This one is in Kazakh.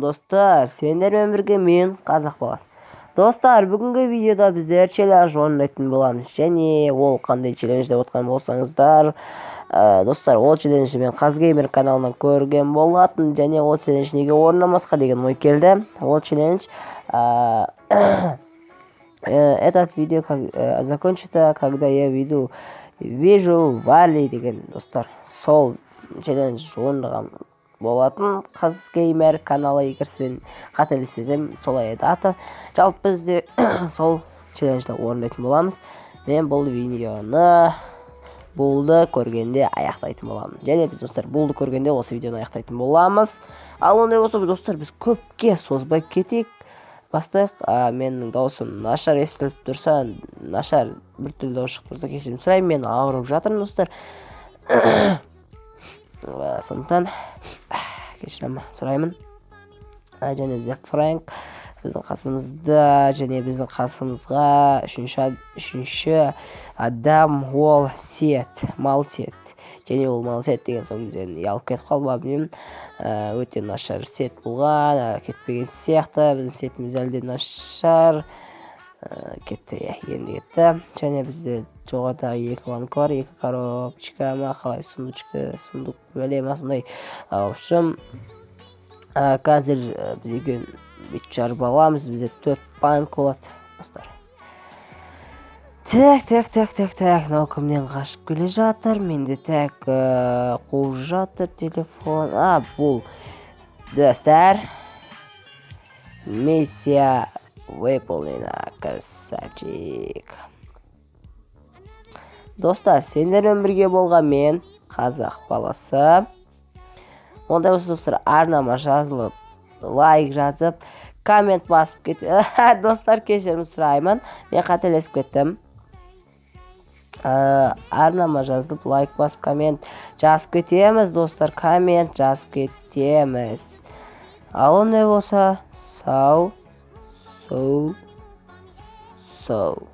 Достар, сендермен бірге мен, Қазақ баласы. Достар, бүгінгі видеода біздер челлендж орындайтын боламыз. Және ол қандай челлендж деп отқан болсаңыздар, достар, ол челленджді мен Қазгеймер каналынан көрген болатын. Және ол челлендж неге орындамасқа деген ой келді. Ол челлендж этот видео закончится, когда я вижу Вали деген, достар. Сол челлендж орындаған болатын Қазгеймер каналы, егер сізден қателеспесем, солай еді аты. Жалпы біз де сол челленджді орындайтын боламыз. Мен бұл видеоны Булды көргенде аяқтайтын боламын. Және біз, достар, Булды көргенде осы видеоны аяқтайтын боламыз. Ал ондай болса, достар, біз көпке созбай кетейік, бастайық. Менің дауысым нашар естіліп тұрса, нашар, біртүрлі дауыс шығып тұрса, кешірім сұраймын. Мен ауырып жатырмын, достар, сондықтан кешірім сұраймын. Және бізде Фрэнк біздің қасымызда, және біздің қасымызға үшінші адам, ол Сет, мал Сет. Және ол мал Сет деген соң бізден ұялып кетіп қалды ма, білмеймін. Өте нашар сет болған, кетпеген сияқты. Біздің сетіміз әлі де нашар. Кетті, иә, енді кетті. Және бізде жоғарыдағы екі банка бар, екі коробочка ма, қалай, сундучка, сундук, бәле ма, сондай. В общем, қазір біз екеуін бүйтіп жарып аламыз, бізде төрт банк болады, достар. Так, так, так, так, так, мынау кімнен қашып келе жатыр? Менде, так, қуып жатыр телефон. А, бұл, достар, миссия выполнена, красавчик. Достар, сендермен бірге болған мен, Қазақ баласы. Ондай болса, достар, арнама жазылып, лайк жазып, коммент басып кет. Достар, кешірім сұраймын, мен қателесіп кеттім. Арнама жазылып, лайк басып, коммент жазып кетеміз, достар, коммент жазып кетеміз. Ал ондай болса, сау, сау, сау.